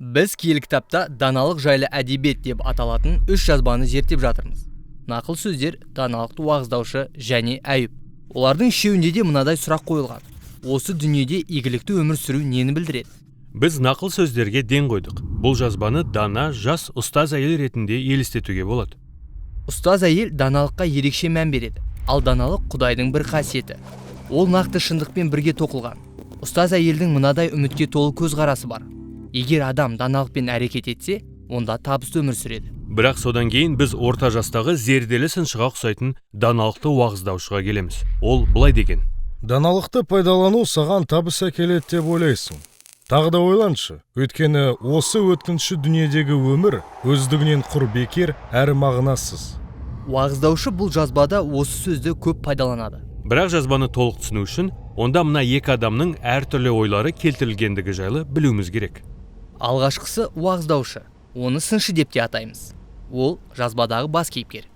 Біз киелі кітапта даналық жайлы әдебиет деп аталатын үш жазбаны зерттеп жатырмыз. Нақыл сөздер, даналықты уағыздаушы және Әйүп. Олардың үшеуінде де мынадай сұрақ қойылған. Осы дүниеде игілікті өмір сүру нені білдіреді? Біз нақыл сөздерге ден қойдық. Бұл жазбаны дана, жас ұстаз әйел ретінде елестетуге болады. Ұстаз әйел даналыққа ерекше мән береді. Ал даналық Құдайдың бір қасиеті. Ол нақты шындықпен бірге тоқылған. Ұстаз әйелдің мынадай үмітке толы көзқарасы бар. Егер адам даналықпен әрекет етсе, онда табысты өмір сүреді. Бірақ содан кейін біз орта жастағы зерделі сыншыға ұқсайтын даналықты уағыздаушыға келеміз. Ол былай деген: Даналықты пайдалану саған табыс әкеледі деп ойлайсың. Тағы да ойланшы, өйткені осы өткінші дүниедегі өмір өздігінен құр бекер әрі мағынасыз. Уағыздаушы бұл жазбада осы сөзді көп пайдаланады. Бірақ жазбаны толық түсіну үшін онда мына екі адамның әртүрлі ойлары келтірілгендігі жайлы білуіміз керек. Алғашқысы уағыздаушы, оны сыншы деп те атаймыз. Ол жазбадағы бас кейіпкер.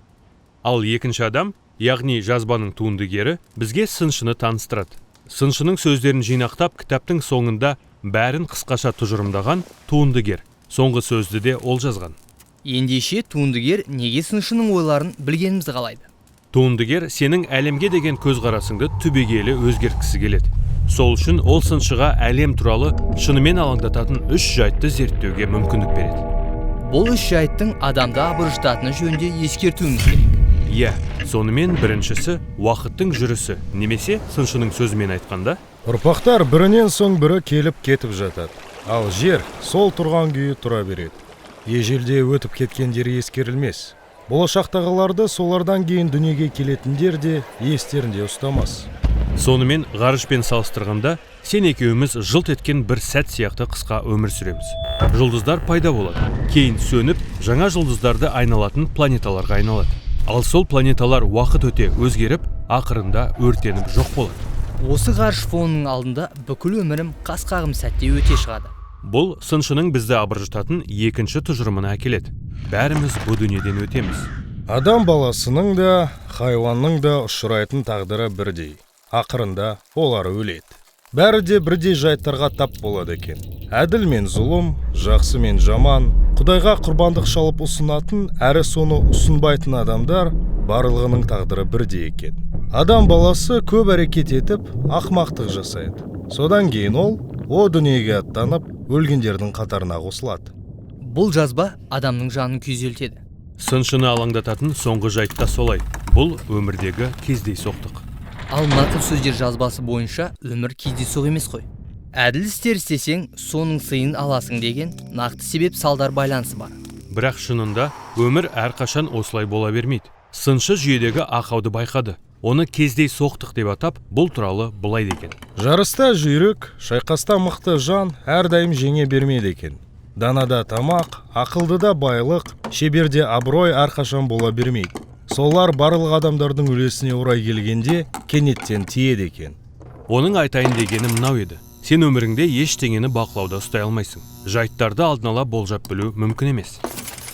Ал екінші адам, яғни жазбаның туындыгері, бізге сыншыны таныстырады. Сыншының сөздерін жинақтап, кітаптың соңында бәрін қысқаша тұжырымдаған туындыгер. Соңғы сөзді де ол жазған. Ендеше туындыгер неге сыншының ойларын білгенімізді қалайды? Туындыгер сенің әлемге деген көзқарасыңды түбегейлі өзгерткісі келеді. Сол үшін ол сыншыға әлем туралы шынымен алаңдататын үш жайтты зерттеуге мүмкіндік береді. Бұл үш жайттың адамды абыржытатыны жөнінде ескертуіміз керек. Иә, сонымен біріншісі уақыттың жүрісі, немесе сыншының сөзімен айтқанда, ұрпақтар бірінен соң бірі келіп кетіп жатады. Ал жер сол тұрған күйі тұра береді. Ежелде өтіп кеткендер ескерілмес. Болашақтағыларды солардан кейін дүниеге келетіндер де естерінде ұстамас. Сонымен ғарышпен салыстырғанда, сен екеуміз жылт еткен бір сәт сияқты қысқа өмір сүреміз. Жұлдыздар пайда болады, кейін сөніп, жаңа жұлдыздарды айналатын планеталарға айналады. Ал сол планеталар уақыт өте өзгеріп, ақырында өртеніп жоқ болады. Осы ғарыш фонының алдында бүкіл өмірім қас қағым сәтте өте шығады. Бұл сыншының бізді абыржытатын екінші тұжырымына әкеледі. Бәріміз бұ дүниеден өтеміз. Адам баласының да, хайуанның да ұшырайтын тағдыры бірдей. Ақырында олар өледі. Бәрі де бірдей жайттарға тап болады екен. Әділ мен зұлым, жақсы мен жаман, Құдайға құрбандық шалып ұсынатын, әрі соны ұсынбайтын адамдар барлығының тағдыры бірдей екен. Адам баласы көп әрекет етіп, ақмақтық жасайды. Содан кейін ол о дүниеге аттанып, өлгендердің қатарына қосылады. Бұл жазба адамның жанын күйзелтеді. Сыншыны алаңдататын соңғы жайтта солай. Бұл өмірдегі кездейсоқтық. Ал нақыл сөздер жазбасы бойынша өмір кездейсоқ емес қой. Әділ істер істесең, соның сыйын аласың деген нақты себеп салдар байланысы бар. Бірақ шынында өмір әрқашан осылай бола бермейді. Сыншы жүйедегі ақауды байқады. Оны кездейсоқтық деп атап, бұл туралы былай деген. Жарыста жүйрік, шайқаста мықты жан әрдайым жеңе бермейді екен. Данада тамақ, ақылдыда байлық, шеберде абырой әрқашан бола бермейді. Солар барлық адамдардың үлесіне орай келгенде кенеттен тиеді екен. Оның айтайын дегені мынау еді. Сен өміріңде ештеңені бақылауда ұстай алмайсың. Жайттарды алдын ала болжап білу мүмкін емес.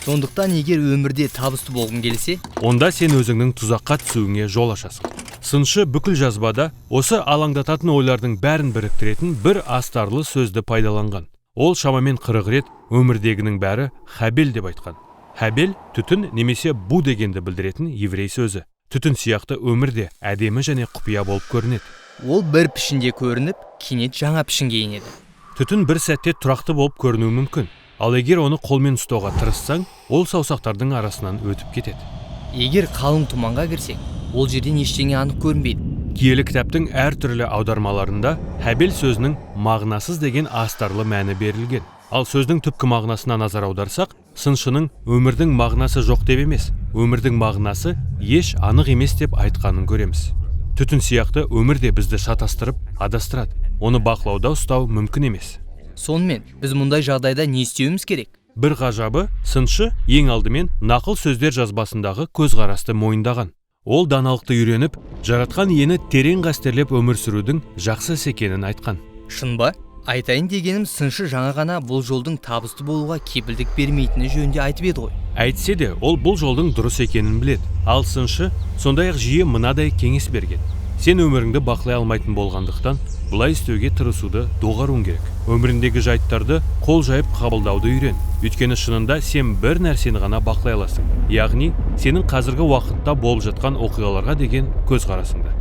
Сондықтан егер өмірде табысты болғың келсе, онда сен өзіңнің тұзаққа түсуіңе жол ашасың. Сыншы бүкіл жазбада осы алаңдататын ойлардың бәрін біріктіретін бір астарлы сөзді пайдаланған. Ол шамамен 40 рет өмірдегінің бәрі хабел деп айтқан. Хабел түтін немесе бу дегенді білдіретін еврей сөзі. Түтін сияқты өмірде әдемі және құпия болып көрінеді. Ол бір пішінде көрініп, кенет жаңа пішінге енеді. Түтін бір сәтте тұрақты болып көрінуі мүмкін. Ал егер оны қолмен ұстауға тырыссаң, ол саусақтардың арасынан өтіп кетеді. Егер қалың тұманға кірсең, ол жерден ештеңе анық көрінбейді. Киелі кітаптың әртүрлі аудармаларында хабел сөзінің мағынасыз деген астарлы мәні берілген. Ал сөздің түпкі мағынасына назар аударсақ, сыншының өмірдің мағынасы жоқ деп емес, өмірдің мағынасы еш анық емес деп айтқанын көреміз. Түтін сияқты өмір де бізді шатастырып, адастырады. Оны бақылауда ұстау мүмкін емес. Сонымен, біз мұндай жағдайда не істеуіміз керек? Бір ғажабы, сыншы ең алдымен нақыл сөздер жазбасындағы көзқарасты мойындаған. Ол даналықты үйреніп, жаратқан иені терең қастерлеп өмір сүрудің жақсы іс екенін айтқан. Шын ба? Айтайын дегенім, сыншы жаңа ғана бұл жолдың табысты болуға кепілдік бермейтіні жөнінде айтып еді ғой. Әйтсе де, ол бұл жолдың дұрыс екенін біледі. Ал сыншы сондай-ақ жиі мынадай кеңес берген. Сен өміріңді бақылай алмайтын болғандықтан, бұлай істеуге тырысуды доғаруың керек. Өміріңдегі жайттарды қол жайып қабылдауды үйрен. Өйткені шынында сен бір нәрсені ғана бақылай аласың. Яғни, сенің қазіргі уақытта болып жатқан оқиғаларға деген көзқарасыңды.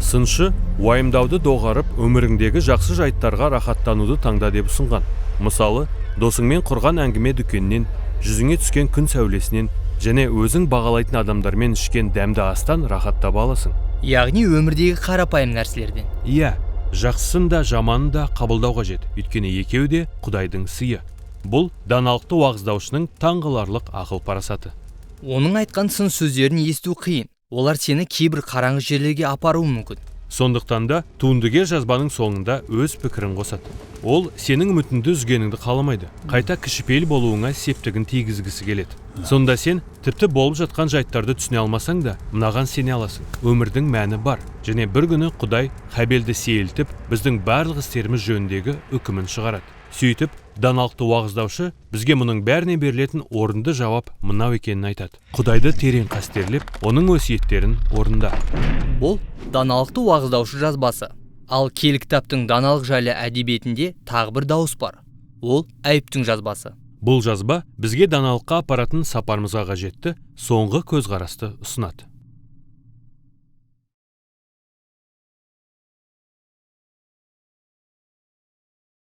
Сыншы уайымдауды доғарып, өміріңдегі жақсы жайттарға рахаттануды таңда деп ұсынған. Мысалы, досыңмен құрған әңгіме дүкеннен, жүзіңе түскен күн сәулесінен және өзің бағалайтын адамдармен ішкен дәмді астан рахат таба аласың. Яғни өмірдегі қарапайым нәрселерден. Иә, жақсысын да жаманын да қабылдау қажет, өйткені екеуі де Құдайдың сыйы. Бұл даналықты уағыздаушының таңғаларлық ақыл парасаты. Оның айтқан сын сөздерін есту қиын. Олар сені кейбір қараңғы жерлерге апаруы мүмкін. Сондықтан да туындыгер жазбаның соңында өз пікірін қосады. Ол сенің үмітіңді үзгеніңді қаламайды, қайта кішіпейіл болуыңа септігін тигізгісі келеді. Сонда сен тіпті болып жатқан жайттарды түсіне алмасаң да, мынаған сене аласың. Өмірдің мәні бар. Және бір күні Құдай Хабелді сейілтіп, біздің барлық істеріміз жөніндегі үкімін шығарады. Сөйтіп, даналықты уағыздаушы бізге мұның бәріне берілетін орынды жауап мынау екенін айтады. Құдайды терең қастерлеп, оның өсиеттерін орында. Бұл даналықты уағыздаушы жазбасы. Ал киелі кітаптың даналық жайлы әдебиетінде тағы бір дауыс бар. Ол Әйүптің жазбасы. Бұл жазба бізге даналыққа апаратын сапарымызға қажетті соңғы көзқарасты ұсынады.